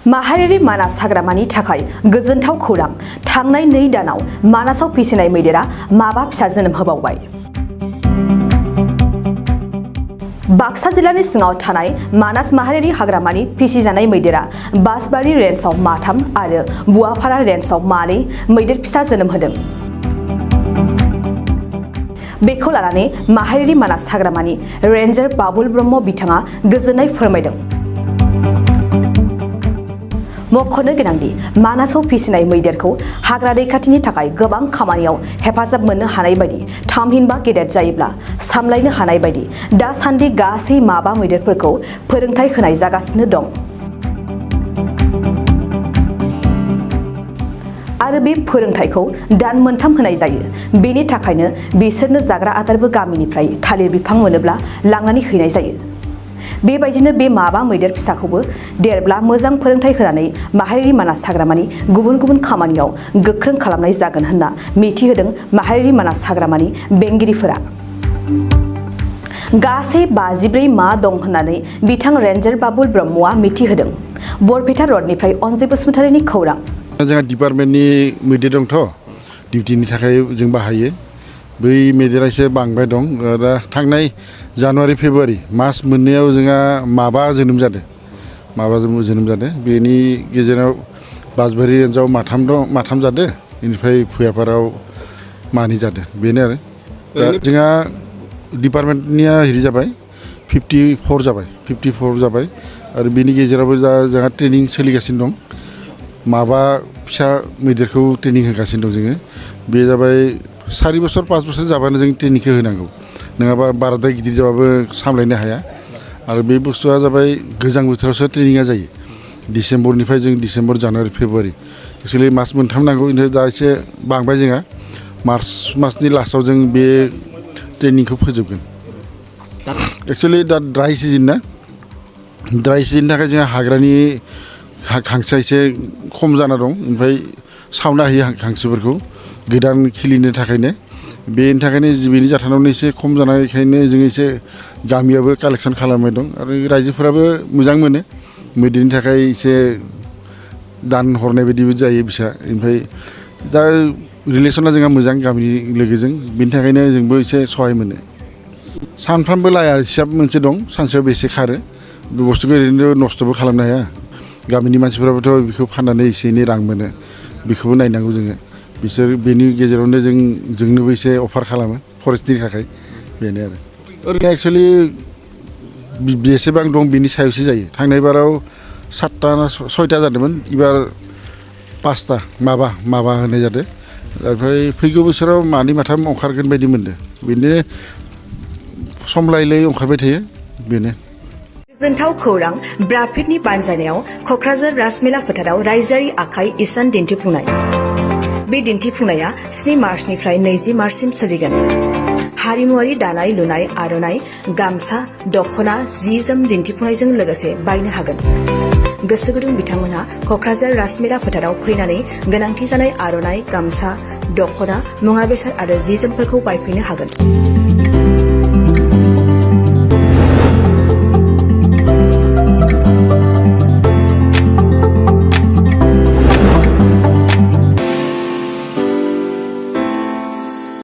माहारियारि मानास हाग्रामानि थाखाय गोजोनथाव खौरां थांनाय 2 दानाव मानासाव फिसिनाय मैदेरा माबा फिसा जोनोम होबावबाय। बाक्सा जिल्लानि सिङाव थानाय मानास माहारियारि हाग्रामानि फिसिजानाय मैदेरा बासबारि रेन्जआव 3 आरो बुवाफारा रेन्जआव 2 मैदेर फिसा जोनोम होदों। बेखौ लानानै माहारियारि मानास हाग्रामानि रेन्जार बाबुल ब्रह्म बिथाङा गोजोननाय फोरमायदों। मख'नो गोनांदि मानासाव फिसिनाय मैदेरखौ हाग्रा रैखाथिनि थाखाय गोबां खामानियाव हेफाजाब मोननो हानाय बायदि थामहिनबा गेदेर जायोब्ला सामलायनो हानाय बायदि दासान्दि गासै 2 मैदेरफोरखौ फोरोंथाय होनाय जागासिनो दं। आरो बे फोरोंथायखौ दान 3 होनाय जायो। बेनि थाखायनो बिसोरनो जाग्रा आदारबो गामिनिफ्राय थालिर बिफां मोनोब्ला लांनानै हैनाय जायो। बेबायदिनो बे 2 मैदेर फिसाखौबो देरब्ला मोजां फोरोंथाय होनानै माहारियारि मानास हाग्रामानि गुबुन खामानियाव गोख्रों खालामनाय जागोन होनना मिथिहोदों माहारियारि मानास हाग्रामानि बेंगिरिफोरा। गासै 54 मा दं होननानै बिथां रेन्जार बाबुल ब्रह्मआ मिथिहोदों। बरपेटा रडनिफ्राय अनजय बसुमतारिनि खौरां। जोंहा डिपार्टमेन्टनि मैदेर दंथ' डिउटिनि थाखाय जों बाहायो। बै मैदेरा एसे बांबाय दं। दा थांनाय जानुवारि फेब्रुवारि मास मोननैयाव जोंहा 2 जोनोम जादों। 2 जोनोम जादों। बेनि गेजेराव बासबारि रेन्जआव 3 जादों। बेनिफ्राय भुयापारायाव 2 जादों। बेनो आरो दा जोंहा डिपार्टमेन्टनिया हिरि जाबाय 54 जाबाय आरो बेनि गेजेरावबो दा जोंहा ट्रेनिं सोलिगासिनो दं। 2 फिसा मैदेरखौ ट्रेनिं होगासिनो दं जोङो। बे जाबाय 4 बोसोर 5 बोसोर जाबानो जों ट्रेनिंखौ होनांगौ, नङाबा बाराद्राय गिदिर जाबाबो सामलायनो हाया। आरो बे बुस्थुआ जाबाय गोजां बोथोरावसो ट्रेनिंआ जायो। डिसेम्बरनिफ्राय जों डिसेम्बर जानुवारि फेब्रुवारि एक्सुवेलि मास 3 नांगौ। बेनिफ्राय दा एसे बांबाय जोंहा मार्च मासनि लास्टआव जों बे ट्रेनिंखौ फोजोबगोन। एक्सुवेलि दा ड्राइ सिजन ना, ड्राइ सिजननि थाखाय जोंहा हाग्रानि हांसोआ एसे खम जाना दं। ओमफ्राय सावना होयो हांसोफोरखौ गोदान खिलिनो थाखायनो। बेनि थाखायनो बेनि जाथावनायावनो एसे खम जानायखायनो जों एसे गामियावबो कालेक्सन खालामबाय दं आरो रायजोफोराबो मोजां मोनो। मैदेरनि थाखाय एसे दान हरनाय बायदिबो जायो बिसा। ओमफ्राय दा रिलेसना जोंहा मोजां गामिनि लोगोजों, बेनि थाखायनो जोंबो एसे सहाय मोनो। सानफ्रामबो लाया हिसाब मोनसे दं, सानसेयाव बेसे खारो। बे बुस्थुखौ ओरैनो नस्थ'बो खालामनो हाया। गामिनि मानसिफोराबोथ' बेखौ फाननानै एसे एनै रां मोनो, बेखौबो नायनांगौ जोङो। बिसोर बेनि गेजेरावनो जोंनोबो एसे अफार खालामो फरेस्टनि थाखाय। बेनो आरो ओरैनो एक्सुवेलि बेसेबां दं बेनि सायावसो जायो। थांनाय बाराव 7टा ना 6टा जादोंमोन, एबार 5टा माबा होनाय जादों। ओमफ्राय फैगौ बोसोराव 2 3 ओंखारगोन बायदि मोनदों। बेनो सम लायै ओंखारबाय थायो। बेनो गोजोनथाव खौरां ब्राफिडनि बानजायनायाव क'क्राझार राजमेला फोथाराव रायजोआरि आखाइ इसान दिन्थिफुंनाय। बे दिन्थिफुंनाया 7 मार्चनिफ्राय 20 मार्चसिम सोलिगोन। हारिमुआरि दानाय लुनाय, आर'नाइ, गामसा, दख'ना, जि-जोम दिन्थिफुंनायजों लोगोसे बायनो हागोन। गोसो गुदुं बिथांमोनहा क'क्राझार राजमेला फोथाराव फैनानै गोनांथि जानाय आर'नाइ, गामसा, दख'ना, मुवा बेसाद आरो जि-जोमफोरखौ बायफैनो हागोन।